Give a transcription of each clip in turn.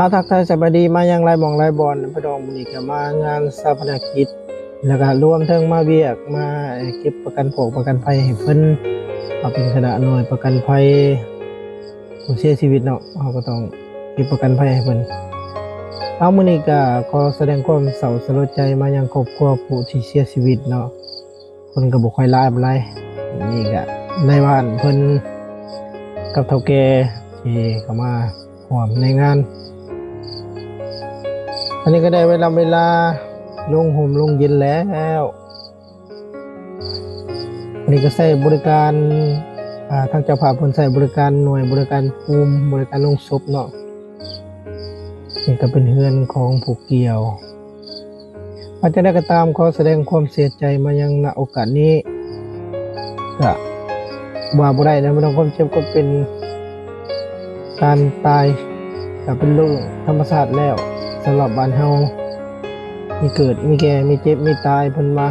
ອາ ທັກທາຍສະບາຍດີມາຍັງຫຼາຍໝ່ອງຫຼາຍບ່ອນ ພີ່ນ້ອງ. ມື້ນີ້ກໍມາງານຊາປະນະກິດ ແລ້ວກໍລວມເຖິງມາວຽກ ມາເກັບປະກັນພວກປະກັນໄພໃຫ້ເພິ່ນ ເຮົາເປັນຄະນະໜ່ວຍປະກັນໄພຜູ້ເສຍຊີວິດເນາະ ເຮົາກໍຕ້ອງເກັບປະກັນໄພໃຫ້ເພິ່ນ. ເອົາ ມື້ນີ້ກໍຂໍສະແດງຄວາມເສົ້າສະຫຼົດໃຈມາຍັງຄອບຄົວຜູ້ທີ່ເສຍຊີວິດເນາະ. ຄົນກໍບໍ່ຄ່ອຍຫຼາຍປານໃດ. ນີ້ກໍນາຍບ້ານເພິ່ນກັບເຖົ້າແກ່ທີ່ເຂົ້າມາຮ່ວມໃນງານ. ອັນນີ້ກໍໄດ້ເວລາ ເວລາລົງຮົ່ມລົງເຢັນແລ້ວ. ອັນນີ້ກໍໃຊ້ບໍລິການ ອາ ທາງເຈົ້າພາບເພິ່ນໃຊ້ບໍລິການໜ່ວຍບໍລິການພູມ ບໍລິການໂລງສົບເນາະ. ນີ້ກໍເປັນເຮືອນຂອງຜູ້ກ່ຽວ. ວ່າຈັ່ງໃດກໍຕາມ ຂໍສະແດງຄວາມເສຍໃຈມາຍັງ ນະໂອກາດນີ້ ກະວ່າບໍ່ໄດ້ນະ ເລື່ອງຄວາມເຈັບກໍເປັນການຕາຍ ກະເປັນເລື່ອງທຳມະຊາດແລ້ວ ສຳລັບບ້ານເຮົາ ມີເກີດ ມີແກ່ ມີເຈັບ ມີຕາຍ ເພິ່ນວ່າ.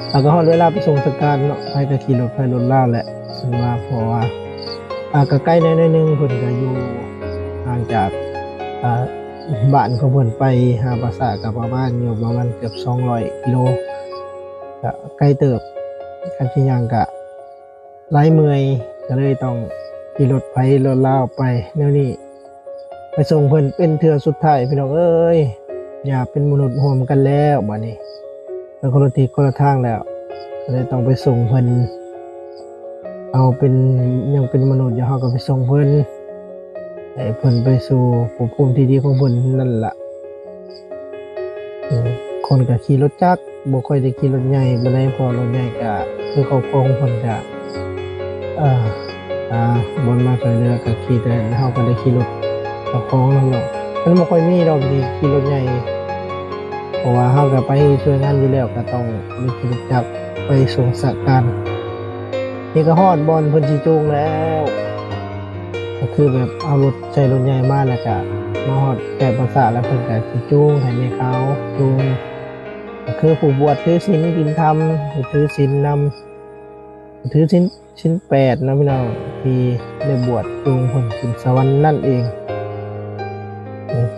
ແລ້ວກໍຮອດເວລາໄປສົ່ງສະການເນາະ ໃຜກໍຂີ່ລົດໃຜລົດລາວແຫຼະ ເພິ່ນວ່າ ເພາະວ່າ ອາ ກໍໄກແດ່ໜ້ອຍໜຶ່ງ ເພິ່ນກໍຢູ່ຫ່າງຈາກ ອາ ບ້ານຂອງເພິ່ນໄປຫາປ່າຊ້າກໍປະມານ ຢູ່ປະມານເກືອບສອງຮ້ອຍກິໂລ ກໍໄກເຕີບ. ຄັນຊິຍ່າງກໍຫຼາຍເມື່ອຍ ກໍເລີຍຕ້ອງຂີ່ລົດໃຜລົດລາວໄປແນວນີ້ ໄປສົ່ງເພິ່ນເປັນເທື່ອສຸດທ້າຍ ພີ່ນ້ອງເອີຍ. ຢາກເປັນມະນຸດຮ່ວມກັນແລ້ວບາດນີ້ ໄປຄົນລະທິດຄົນລະທາງແລ້ວ ກໍເລີຍຕ້ອງໄປສົ່ງເພິ່ນ. ເຮົາເປັນ ຍັງເປັນມະນຸດຢູ່ ເຮົາກໍໄປສົ່ງເພິ່ນ ໃຫ້ເພິ່ນໄປສູ່ພົບພູມທີ່ດີຂອງເພິ່ນນັ້ນລະ. ອືມ ຄົນກໍຂີ່ລົດຈັກ ບໍ່ຄ່ອຍໄດ້ຂີ່ລົດໃຫຍ່ປານໃດ ເພາະລົດໃຫຍ່ກໍຄືຄອບຄົວຂອງເພິ່ນກໍ ເອີ ອາ ບ່ອນມາຊ່ວຍເຫຼືອກໍຂີ່ ແຕ່ເຮົາກໍໄດ້ຂີ່ລົດເຈົ້າຂອງນຳເນາະ. ມັນບໍ່ຄ່ອຍມີດອກທີ່ຂີ່ລົດໃຫຍ່ ເພາະວ່າເຮົາກໍໄປຊ່ວຍງານຢູ່ແລ້ວ ກໍຕ້ອງໄດ້ຂີ່ລົດຈັກໄປສົ່ງສະການ. ນີ້ກໍຮອດບ່ອນເພິ່ນຊິຈູງແລ້ວ ກໍຄືແບບເອົາລົດ ໃສ່ລົດໃຫຍ່ມາ ແລ້ວກະມາຮອດແຄມປາສາດ ແລ້ວເພິ່ນກະຊິຈູງໃຫ້ແມ່ຂາວຈູງ ກໍຄືຜູ້ບວດຖືສິນກິນທຳ ຜູ້ຖືສິນນຳ ຖືສິນ ສິນແປດເນາະພີ່ນ້ອງ ທີ່ໄດ້ບວດຈູງເພິ່ນຂຶ້ນສະຫວັນນັ້ນເອງ. ອືມ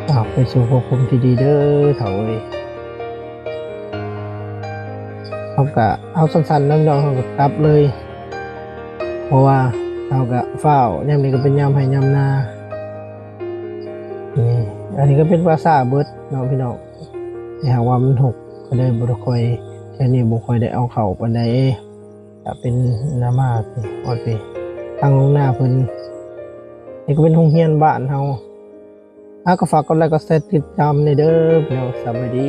ອາ ໄປສູ່ພົບພູມທີ່ດີເດີເຖົ້າເອີຍ. ເຮົາກະເອົາສັ້ນໆ ເນາະ ເຮົາກໍກັບເລີຍ ເພາະວ່າເຮົາກະຟ້າວ ຍາມນີ້ກໍເປັນຍາມໄຮ່ຍາມນາ. ນີ້ ອັນນີ້ກໍເປັນປ່າຊ້າເບິດເນາະພີ່ນ້ອງ ແຕ່ຫາກວ່າມັນຮົກ ກໍເລີຍບໍ່ໄດ້ຄ່ອຍ ແຖວນີ້ບໍ່ຄ່ອຍໄດ້ເອົາເຂົ້າປານໃດ. ກະເປັນນາມາ ຮອດພີ້ ທາງລົງນາເພິ່ນ. ນີ້ກໍເປັນໂຮງຮຽນບ້ານເຮົາ. ອາ ກໍຝາກກົດໄລກົດແຊຕິດຕາມແດ່ເດີພີ່ນ້ອງ. ສະບາຍດີ.